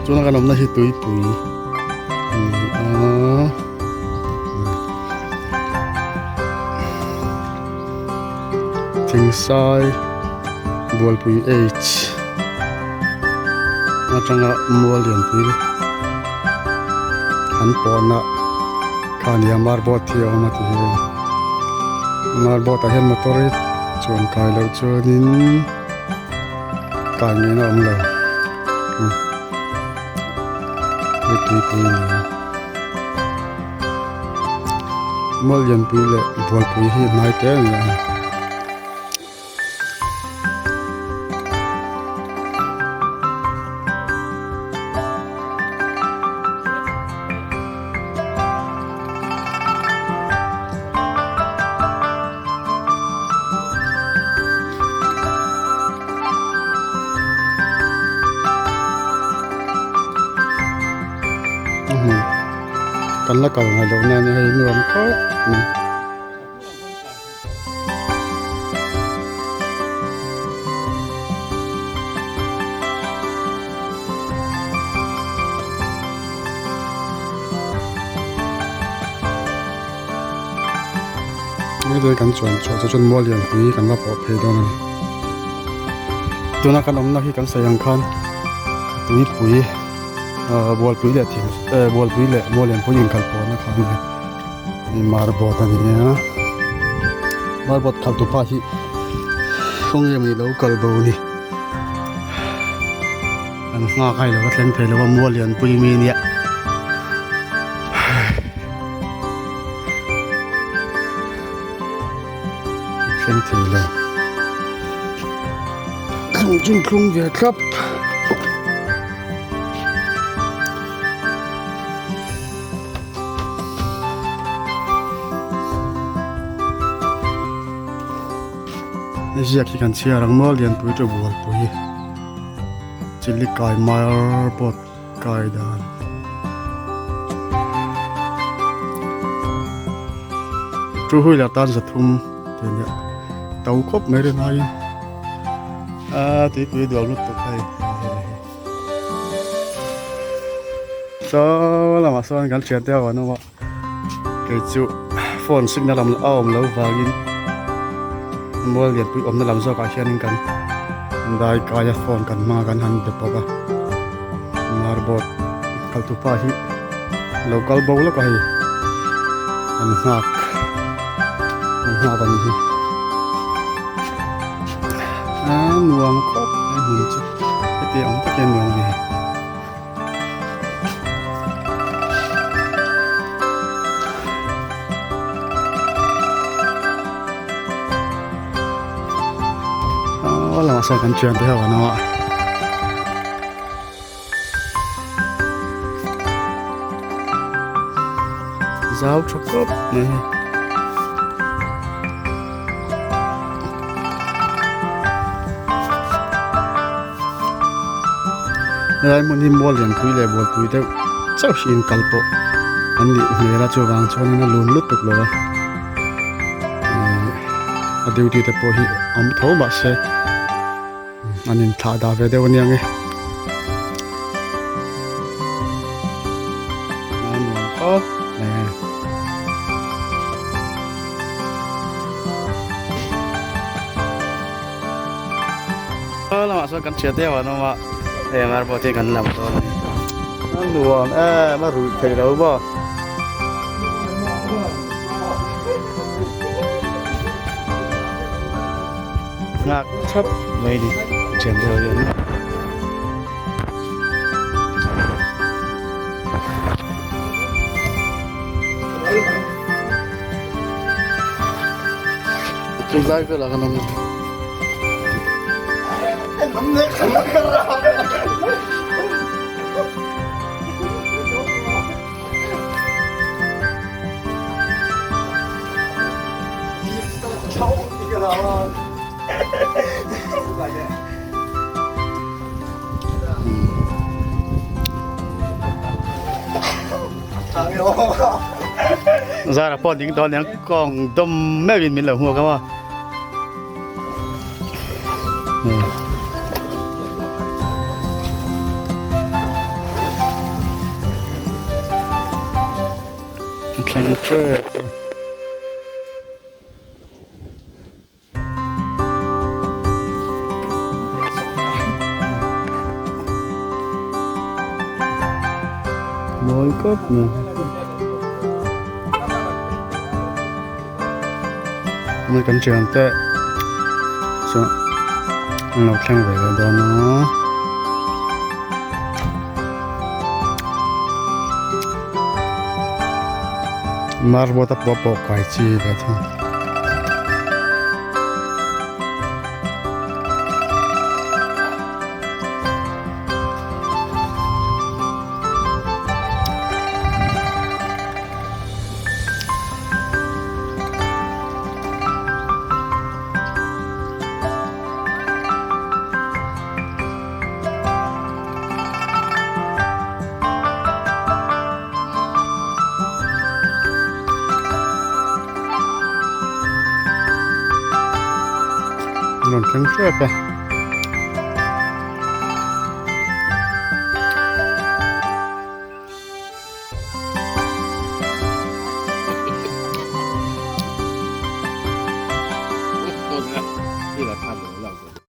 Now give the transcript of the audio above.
Tuna kan awmna hi tuipui a ni a. Thingsai Bualpui H atanga mual lianpui an pawhna kha a ni a marboard hi a awm a ti hi marboard ah hian motor hi chuan kai loh chuanin kai ngei na a awm lo hei tuipui a ni a. Mual lianpui leh bualpui hi hnai te a ni a. Kan la kal ngai loh nan hei nuam khawp mai. Hei kan chuan chhuah chu chuan mual lianpui kan la pawh phei dawn a ni. Tuna kan awmna hi kan sawi ang khan tuipui ahh bualpui leh thing eh bualpui leh mual lianpui inkal pawhna kha a ni a hei marboard a ni a marboard khalh tupa hi khawnge mawni lo kal bo ni an nghak a ilo a thleng thei lo a mual lianpui mi nia. Thleng thei lo thlung chu thlung ve thlap hei ziak hi kan chhiar ang maw lianpui chu bualpui chili kai mar pawt kai dan. Two wheeler tan zathum tih nia to khawp mai rin aiin a tuipui dual lutuk hei saw lamah sawn kan thian te ho an awm a kei chu phone signal a awm loh vangin mual lianpui awmna lam zawkah hianin kan dai kai a phone kan hmang a kan han be bawk a marboard khaltu pa hi lo kal bo lawk a hei an nghak an nghak a nih hi a nuam khawp mai hmun chu heti ang takin nuam a ni. Aw lamah sawn kan thian te ho an awm a. Zau tha khawp mai hei. Helai hmun hi mual lianpui leh bualpui deuh chauh hi in kal pawh an nih hmel a chuvang chuanin a lun lutuk lo a ihh a duty te pawh hi awm tho mahse an inthlah dah ve deuh aniang e. A nuam khawp mai a. Lamah sawn kan thian deuh an awm a hei marble te kan lam dawn a ni a nuam em a ruih theih lo maw. Nghak thap mai ni thian deuh hian. Tunlai velah kan awm a. Zara pawh ding dawn aniang kawng dawm meuhin min lo hmuak a maw. thleng tep a. Mawi khawp mai. Hmai kan thian te chuan an lo thleng ve leh dawn a. Marble te pawh pawh kai chi ve thung. Rawn thleng hrep a.